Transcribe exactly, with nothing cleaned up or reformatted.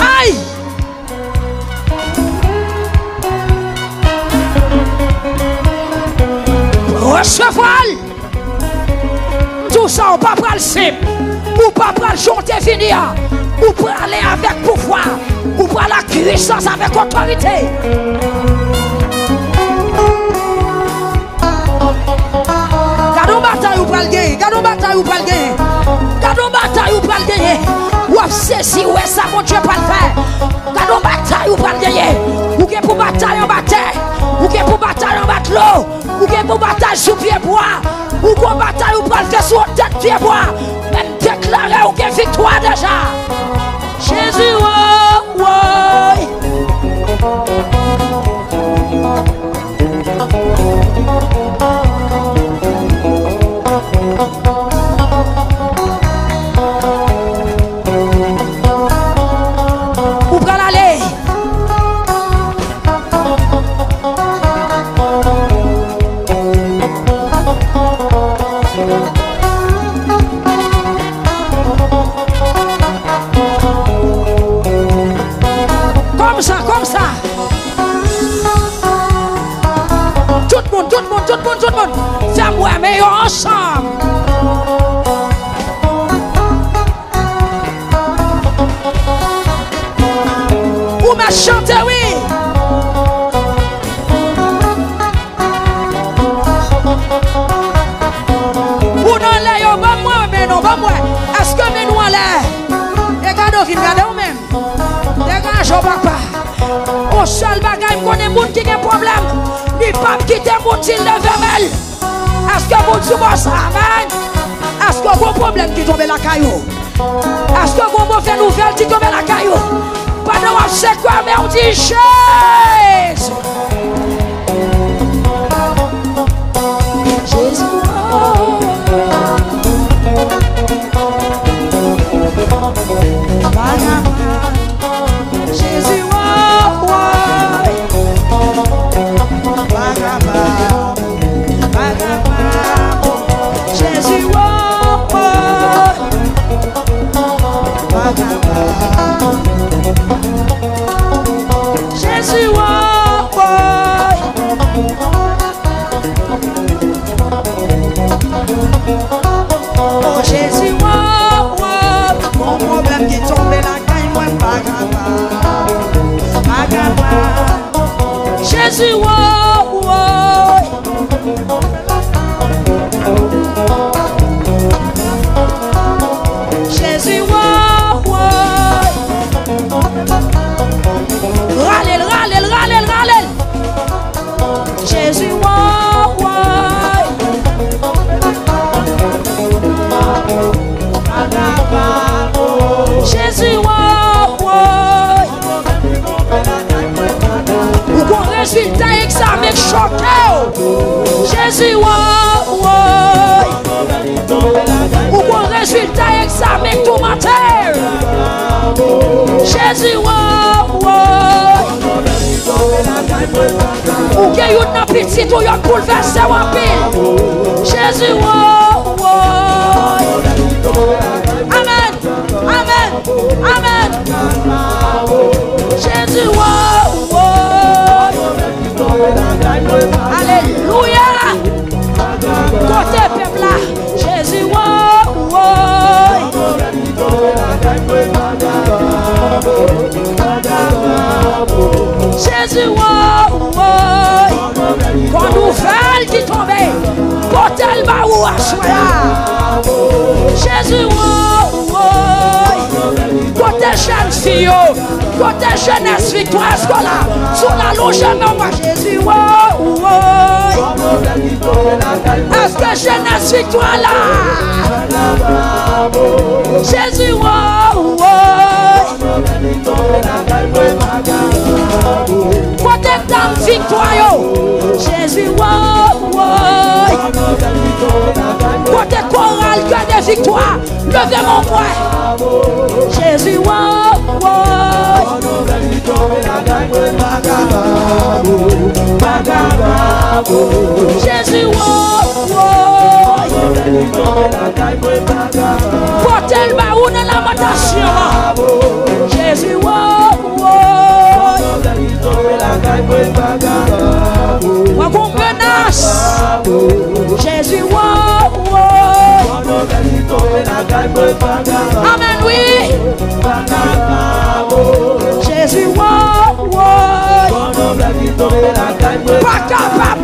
Ay! Resevwa l! M di w sa, ou pa pral senp. Ou pa pral jan w te vini an. Ou prale avèk pouvwa. Ou prale ak pwisans, avèk otorite. Gade yon batay ou pral genyen. Gade yon batay ou pral genyen. Gade yon batay ou pral genyen. W ap sezi wè sa Bondye pral fè. Gade yon batay ou pral genyen. Ou gen pou batay anba tè. Ou gen pou batay anba dlo. Ou gen pou batay sou pye bwa. Ou gon batay ou pral fè sou tèt pye bwa. Men m deklare ou gen viktwa deja. Jezi, woy, woy. Ou pral ale. Kòmsa, kòmsa. Tout moun, tout moun, tout moun, tout moun. Fè m wè men yo ansanm. Ou mèt chante, wi. Moun anlè yo, ban mwen men nou, ban mwen. Èske men nou anlè? E gade w vin gade w menm. Degaje w, papa. On sèl bagay m konnen, moun ki gen pwoblèm, li p ap kite moun di l leve men l. Èske moun sou bò sa? Amèn. Èske w gon pwoblèm ki tonbe lakay ou? Èske w gon move nouvèl ki tonbe lakay ou? Pandan w ap sekwe men w, di, Jezi! Jezi, oh, oh, oh. Vagabon. Jezi, woy, woy. Vagabon, vagabon. Jezi, woy, woy. Vagabon. Jezi, woy, woy. O Jezi, wo, wo, gon pwoblèm ki tonbe lakay mwen, m pa kapab, m pa kapab. Jezi, wo, wo. Jezi, wo, wo. Rale l, rale l, rale l, rale l. Jezi, wo, wo. Jezi, wo, wo. Ou gon rezilta egzamen k choke w. Jezi, wo, wo. Ou gon rezilta egzamen k toumante w. Jezi, wo, wo. Ou gen youn nan pitit ou yo k boulvèse w anpil. Jezi, wo, wo. Amèn. Amèn. Amèn. Jezi, wo, wo. Alelouya. Kote pèp la? Jezi, wo, wo. Jezi, wo, wo. Gon nouvèl ki tonbe. Pote l ba ou aswè a. Jezi, wo, wo. Kote jèn fi yo? Kote jenès Viktwa? Èske w la? Si w la, lonje men w ba Jezi, wo, wo. Èske jenès Viktwa la? Jezi, wo, wo. Kote dam Viktwa yo? Jezi, wo, wo. Kote koral Kè de Viktwa? Leve men w mwen. Jezi, wo, wo. Jezi, wo, wo. Pote l ba ou nan lamantasyon an. Jezi, wo, wo. Pran konferans. Jezi, wo, wo. Amèn, wi. Jezi, wo, wo. Pa kapab